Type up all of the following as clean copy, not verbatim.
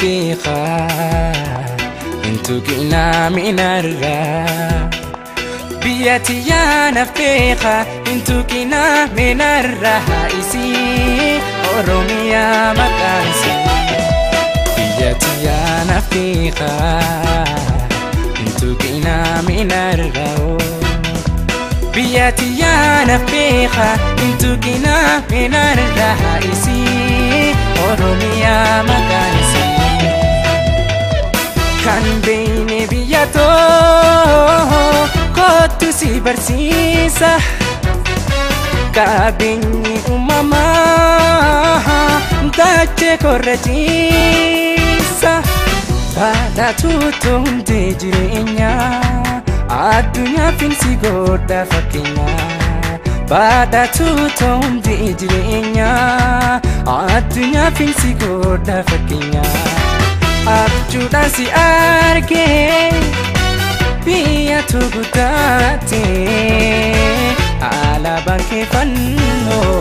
beeka intuqinaa minarraa. Biyya tiyyaa naaf beeka intuqinaa minarraa isii Oromiyaa maqaan isii. Biyya tiyyaa naaf beeka intuqinaa minarraa. Biyya tiyyaa naaf beeka intuqinaa minarraa isii Oromiyaa maqaan isii. Kan beeyne biyya too kottu si barsiisa qabeenyi uumamaa dachee korra ciisa badhaatuutu hundee jireenyaa addunyaa finsi godha fakkeenyaa badhaatuutu hundee jireenyaa addunyaa finsi godha fakkeenyaa. Abjuudhaan si argee biyyatu guddaate alaabaan kee fannoo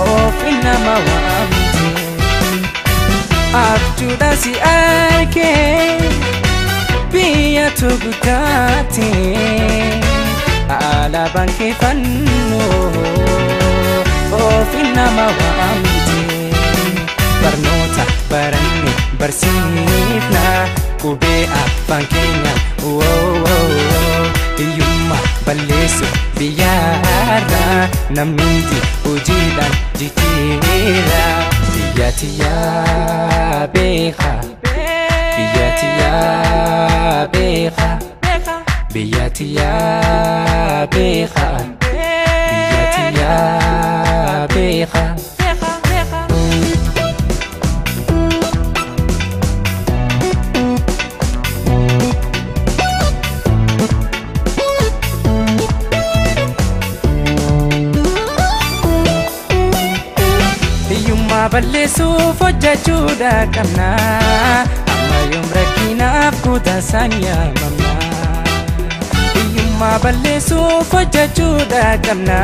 ofiin nama waamte. Abjuudhaan si argee biyyatu guddaate alaabaan kee fannoo ofiin nama waamte. Barnoota baranne barsiifna qubee afaan keenyaan hiyyummaa balleessu biyyaarraa namni hundi hojiidhaan jijjiira. Biyya tiyyaa beeka biyya tiyyaa beeka biyya tiyyaa beeka biyya tiyyaa beeka. Hiyyummaa balleessuuf hojjechuudha qabna amma yoom rakkinaaf kutasaan yaamamna. Hiyyummaa balleessuuf hojjechuudha qabna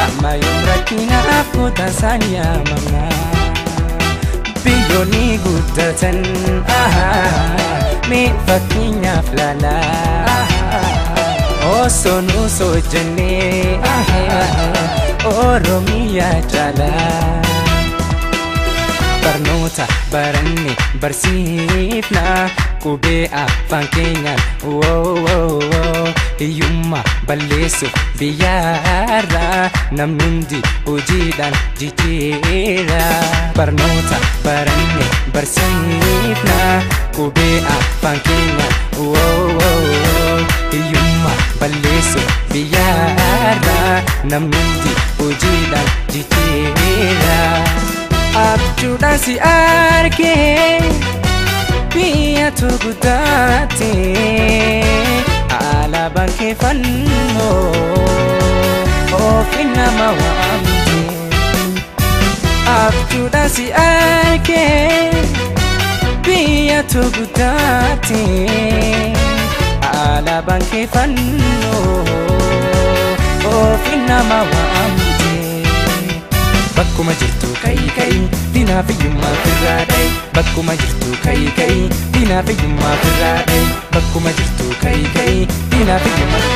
amma yoom rakkinaaf kutasaan yaamamna. Biyyoonni guddatan mee fakkeenyaaf laalaa osoo nuus hojjennee Oromiyaa caalaa. Barnoota baranne barsiifna qubee afaan keenyaan hiyyummaa balleessuuf biyyaarraa namni hundi hojiidhaan jijjiira. Barnoota baranne barsiifna qubee afaan keenyaan hiyyummaa balleessuuf biyyaarraa namni hundi hojiidhaan jijjiira. Abjuudhaan si argee biyyatu guddaate alaabaan kee fannoo ofiin nama waamte. Abjuudhaan si argee biyyatu guddaate alaabaan kee fannoo ofiin nama waamte. Bakkuma jirtu ka'i ka'i diinaa fiyyummaa firraa dha'i. Bakkuma jirtu ka'i ka'i diinaa fiyyummaa firraa dha'i. Bakkuma jirtu ka'i ka'i diinaa fiyyummaa.